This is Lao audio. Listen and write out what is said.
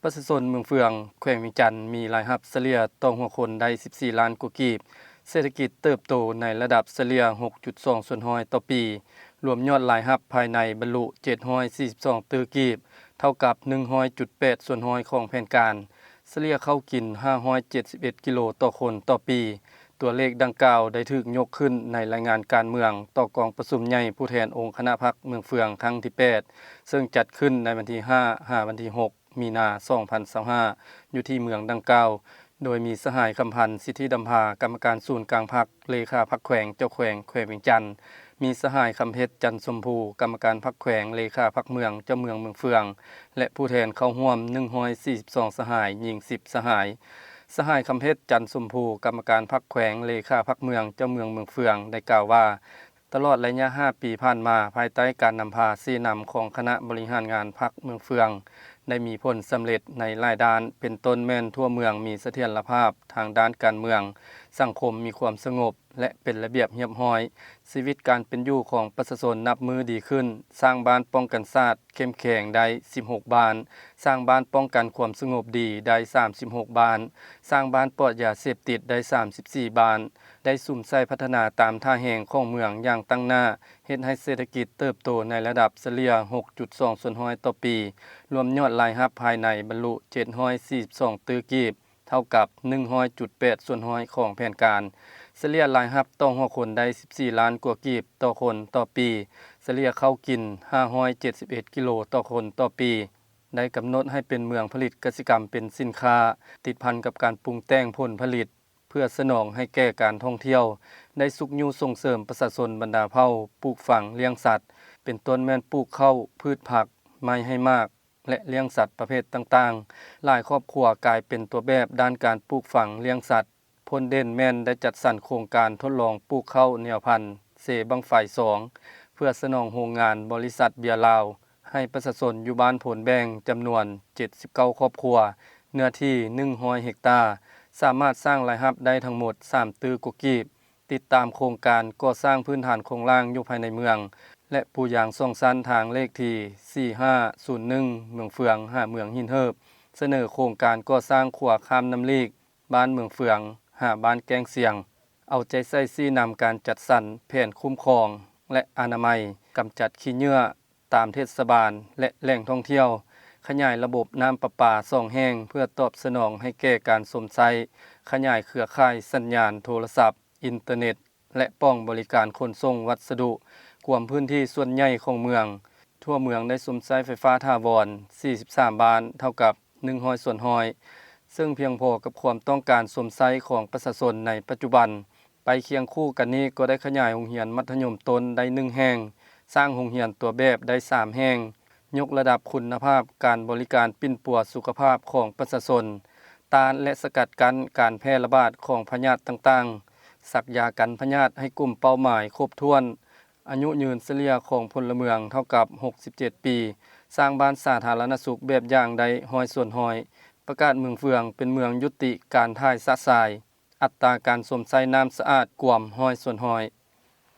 ປະຊາຊົນເມືອງເຟືອງ ແຂວງວຽງຈັນ ມີລາຍຮັບສະເລ່ຍຕໍ່ຫົວຄົນໄດ້ສິບສີ່ລ້ານກວ່າກີບ, ເສດຖະກິດເຕີບໂຕໃນລະດັບສະເລ່ຍຫົກຈຸດສອງສ່ວນຮ້ອຍຕໍ່ປີ, ລວມຍອດລາຍຮັບພາຍໃນບັນລຸເຈັດຮ້ອຍສີ່ສິບສອງຕື້ກີບ, ເທົ່າກັບໜຶ່ງຮ້ອຍຈຸດແປດສ່ວນຮ້ອຍຂອງແຜນການ, ສະເລ່ຍເຂົ້າກິນຫ້າຮ້ອຍເຈັດສິບເອັດກິໂລຕໍ່ຄົນຕໍ່ປີ. ຕົວເລກດັ່ງກ່າວໄດ້ຖືກຍົກຂຶ້ນໃນລາຍງານການເມືອງຕໍ່ກອງປະຊຸມໃຫຍ່ຜູ້ແທນອົງຄະນະພັກເມືອງເຟືອງຄັ້ງທີແປດ ເຊິ່ງຈັດຂຶ້ນໃນວັນທີຫ້າ ຫາວັນທີຫົກ ມີນາ ສອງພັນຊາວຫ້າ ຢູ່ທີ່ເມືອງດັ່ງກ່າວ, ໂດຍມີສະຫາຍ ຄຳພັນ ສິດທິດຳພາ ກຳມະການສູນກາງພັກ, ເລຂາພັກແຂວງ, ເຈົ້າແຂວງແຂວງວຽງຈັນ, ມີສະຫາຍ ຄຳເພັດ ຈັນຊົມພູ ກຳມະການພັກແຂວງ, ເລຂາພັກເມືອງ, ເຈົ້າເມືອງເມືອງເຟືອງ ແລະ ຜູ້ແທນເຂົ້າຮ່ວມໜຶ່ງຮ້ອຍສີ່ສິບສອງສະຫາຍ, ຍິງສິບສະຫາຍ. ສະຫາຍ ຄຳເພັດ ຈັນຊົມພູ ກຳມະການພັກແຂວງ, ເລຂາພັກເມືອງ, ເຈົ້າເມືອງເມືອງເຟືອງ ໄດ້ກ່າວວ່າ ຕະຫຼອດໄລຍະຫ້າປີຜ່ານມາ, ພາຍໃຕ້ການນຳພາຊີ້ນຳຂອງຄະນະບໍລິຫານງານພັກເມືອງເຟືອງ ໄດ້ມີຜົນສຳເລັດໃນຫຼາຍດ້ານ, ເປັນຕົ້ນແມ່ນທົ່ວເມືອງມີສະຖຽນລະພາບທາງດ້ານການເມືອງ, ສັງຄົມມີຄວາມສະຫງົບ ແລະ ເປັນລະບຽບຮຽບຮ້ອຍ, ຊີວິດການເປັນຢູ່ຂອງປະຊາຊົນນັບມື້ດີຂຶ້ນ, ສ້າງບ້ານປ້ອງກັນຊາດເຂັ້ມແຂງໄດ້ສິບຫົກບ້ານ, ສ້າງບ້ານປ້ອງກັນຄວາມສະຫງົບດີໄດ້ສາມສິບຫົກບ້ານ, ສ້າງບ້ານປອດຢາເສບຕິດໄດ້ສາມສິບສີ່ບ້ານ, ໄດ້ສຸມໃສ່ພັດທະນາຕາມທ່າແຮງຂອງເມືອງຢ່າງຕັ້ງໜ້າ, ເຮັດໃຫ້ເສດຖະກິດເຕີບໂຕໃນລະດັບສະເລ່ຍຫົກຈຸດສອງສ່ວນຮ້ອຍຕໍ່ປີ, ລວມຍອດລາຍຮັບພາຍໃນບັນລຸເຈັດຮ້ອຍສີ່ສິບສອງຕື້ກີບ, ເທົ່າກັບໜຶ່ງຮ້ອຍຈຸດແປດສ່ວນຮ້ອຍຂອງແຜນການ, ສະເລ່ຍລາຍຮັບຕໍ່ຫົວຄົນໄດ້ສິບສີ່ລ້ານກວ່າກີບຕໍ່ຄົນຕໍ່ປີ, ສະເລ່ຍເຂົ້າກິນຫ້າຮ້ອຍເຈັດສິບເອັດກິໂລຕໍ່ຄົນຕໍ່ປີ, ໄດ້ກຳນົດໃຫ້ເປັນເມືອງຜະລິດກະສິກຳເປັນສິນຄ້າ, ຕິດພັນກັບການປຸງແຕ່ງຜົນຜະລິດ ເພື່ອສະໜອງໃຫ້ແກ່ການທ່ອງທ່ຽວ, ໄດ້ຊຸກຍູ້ສົ່ງເສີມປະຊາຊົນບັນດາເຜົ່າປູກຝັງລ້ຽງສັດ, ເປັນຕົ້ນແມ່ນປູກເຂົ້າ, ພືດຜັກ, ໄມ້ໃຫ້ໝາກ ແລະ ລ້ຽງສັດປະເພດຕ່າງໆ. ຫຼາຍຄອບຄົວກາຍເປັນຕົວແບບດ້ານການປູກຝັງລ້ຽງສັດ, ພົ້ນເດັ່ນແມ່ນໄດ້ຈັດສັນໂຄງການທົດລອງປູກເຂົ້າແນວພັນເຊບັ້ງໄຟສອງ ເພື່ອສະໜອງໂຮງງານບໍລິສັດເບຍລາວ ໃຫ້ປະຊາຊົນຢູ່ບ້ານໂພນແບງຈຳນວນເຈັດສິບເກົ້າຄອບຄົວ, ເນື້ອທີ່ໜຶ່ງຮ້ອຍເຮັກຕາ, ສາມາດສ້າງລາຍຮັບໄດ້ທັງໝົດສາມຕື້ກວ່າກີບ, ຕິດຕາມໂຄງການກໍ່ສ້າງພື້ນຖານໂຄງລ່າງຢູ່ພາຍໃນເມືອງ ແລະ ປູຢາງສອງຊັ້ນທາງເລກທີສີ່ຫ້າສູນໜຶ່ງ ເມືອງເຟືອງ ຫາເມືອງຫີນເຫີບ, ສະເໜີໂຄງການກໍ່ສ້າງຂົວຂ້າມນ້ຳລີກ ບ້ານເມືອງເຟືອງ ຫາບ້ານແກ້ງຊຽງ, ເອົາໃຈໃສ່ຊີ້ນຳການຈັດສັນແຜນຄຸ້ມຄອງ ແລະ ອະນາໄມ, ກຳຈັດຂີ້ເຫຍື້ອຕາມເທດສະບານ ແລະ ແຫຼ່ງທ່ອງທ່ຽວ, ຂະຫຍາຍລະບົບນ້ຳປະປາສອງແຫ່ງ ເພື່ອຕອບສະໜອງໃຫ້ແກ່ການຊົມໃຊ້, ຂະຫຍາຍເຄືອຂ່າຍສັນຍານໂທລະສັບ, ອິນເຕີເນັດ ແລະ ປ່ອງບໍລິການຂົນສົ່ງວັດສະດຸ, ກວມພື້ນທີ່ສ່ວນໃຫຍ່ຂອງເມືອງ. ທົ່ວເມືອງໄດ້ຊົມໃຊ້ໄຟຟ້າຖາວອນສີ່ສິບສາມບ້ານ, ເທົ່າກັບໜຶ່ງຮ້ອຍສ່ວນຮ້ອຍ, ເຊິ່ງພຽງພໍກັບຄວາມຕ້ອງການຊົມໃຊ້ຂອງປະຊາຊົນໃນປັດຈຸບັນ. ໄປຄຽງຄູ່ກັນນີ້ກໍໄດ້ຂະຫຍາຍໂຮງຮຽນມັດທະຍົມຕົ້ນໄດ້ໜຶ່ງແຫ່ງ, ສ້າງໂຮງຮຽນຕົວແບບໄດ້ສາມແຫ່ງ, ຍົກລະດັບຄຸນນະພາບການບໍລິການປິ່ນປົວສຸຂະພາບຂອງປະຊາຊົນ, ຕ້ານ ແລະ ສະກັດກັ້ນການແຜ່ລະບາດຂອງພະຍາດຕ່າງໆ, ສັກຢາກັນພະຍາດໃຫ້ກຸ່ມເປົ້າໝາຍຄົບຖ້ວນ, ອາຍຸຍືນສະເລ່ຍຂອງພົນລະເມືອງເທົ່າກັບຫົກສິບເຈັດປີ, ສ້າງບ້ານສາທາລະນະສຸກແບບຢ່າງໄດ້ຮ້ອຍສ່ວນຮ້ອຍ, ປະກາດເມືອງເຟືອງເປັນເມືອງຍຸຕິການຖ່າຍຊະຊາຍ, ອັດຕາການຊົມໃຊ້ນ້ຳສະອາດກວມຮ້ອຍສ່ວນຮ້ອຍ.